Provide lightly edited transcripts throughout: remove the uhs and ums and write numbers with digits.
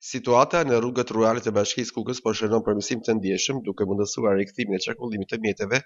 Situata në rrugët rurale të Bashkisë Kukës po shënon përmirësim të ndjeshëm, duke mundësuar rikthimin e qarkullimit të mjeteve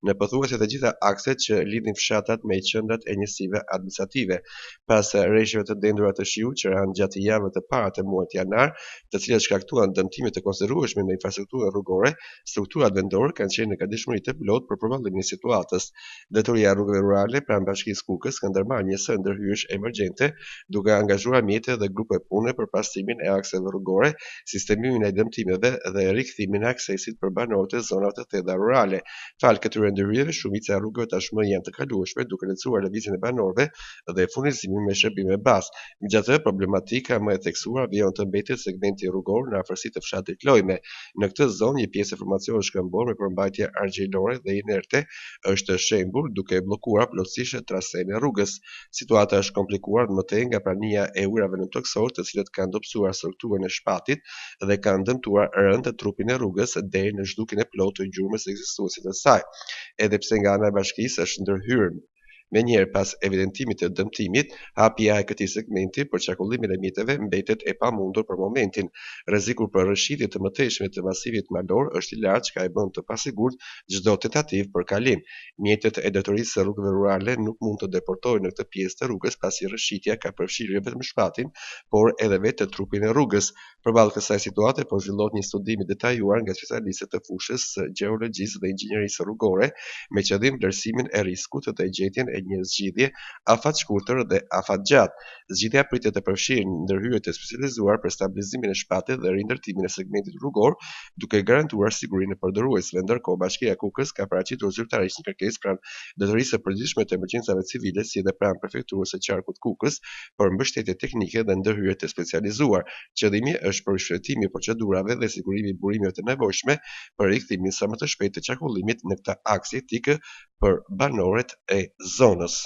në pothuajse të gjitha akset që lidhin fshatrat me qendrat e njësive administrative. Pas reshjeve të dendura të shiut që ranë gjatë javëve të para të muajit janar, të cilat shkaktuan dëmtime të konsiderueshme në infrastrukturën rrugore, strukturat vendore kanë qenë në gatishmëri të plotë për përballimin e situatës. Drejtoria e Rrugëve Rurale pranë Bashkisë Kukës ka ndërmarrë një sërë ndërhyrjesh emergjente, duke angazhuar mjete dhe grupe pune për pastrimin e akseve rrugore, sistemimin e dëmtimeve dhe rikthimin e aksesit për banorët e zonave të thella rurale. Falë këtyre ndërhyrjeve, shumica e rrugëve tashmë janë të kalueshme, duke lehtësuar lëvizjen e banorëve dhe furnizimin me shërbime bazë. Megjithatë, problematika më e theksuar vijon të mbetet segmenti rrugor në afërsi të fshatit Lojme. Në këtë zonë, një pjesë e formacionit shkëmbor me përmbajtje argjilore dhe inerte është shembur, duke bllokuar plotësisht trasenë e rrugës. Situata është komplikuar më tej nga prania e ujërave nëntokësore, të cilët kanë dobësuar strukturën e shpatit dhe kanë dëmtuar rëndë trupin e rrugës deri në zhdukjen e plotë të gjurmës ekzistuese të saj. Edhe pse nga ana e bashkisë është ndërhyrë Menjëherë pas evidentimit të dëmtimit, hapja e këtij segmenti për qarkullimin e mjeteve mbetet e pamundur për momentin. Rreziku për rrëshqitje të mëtejshme të masivit malor është i lartë çka e bën të pasigurt çdo tentativë për kalim. Mjetet e Drejtorisë së Rrugëve Rurale nuk mund të depërtojnë në këtë pjesë të rrugës pasi rrëshqitja ka përfshirë jo vetëm shpatin, por edhe vetë trupin e rrugës. Përballë kësaj situate po zhvillohet një studim i detajuar nga specialistët të fushës së gjeologjisë dhe inxhinierisë rrugore, me qëllim vlerësimin e riskut dhe gjetjen e një zgjidhje afatshkurtër dhe afatgjatë. Zgjidhja pritet të përfshijë ndërhyrje të specializuar për stabilizimin e shpatit dhe rindërtimin e segmentit rrugor, duke garantuar sigurinë e përdoruesve. Ndërkohë, Bashkia e Kukës ka paraqitur zyrtarisht një kërkesë pranë Drejtorisë së Përgjithshme të Emergjencave Civile si dhe pranë Prefekturës së Qarkut Kukës për mbështetje teknike dhe ndërhyrje të specializuar. Qëllimi është përshpejtimi i procedurave dhe sigurimi i burimeve të nevojshme për rikthimin sa më të shpejtë të qarkullimit në këtë aks jetik për banorët e zonës.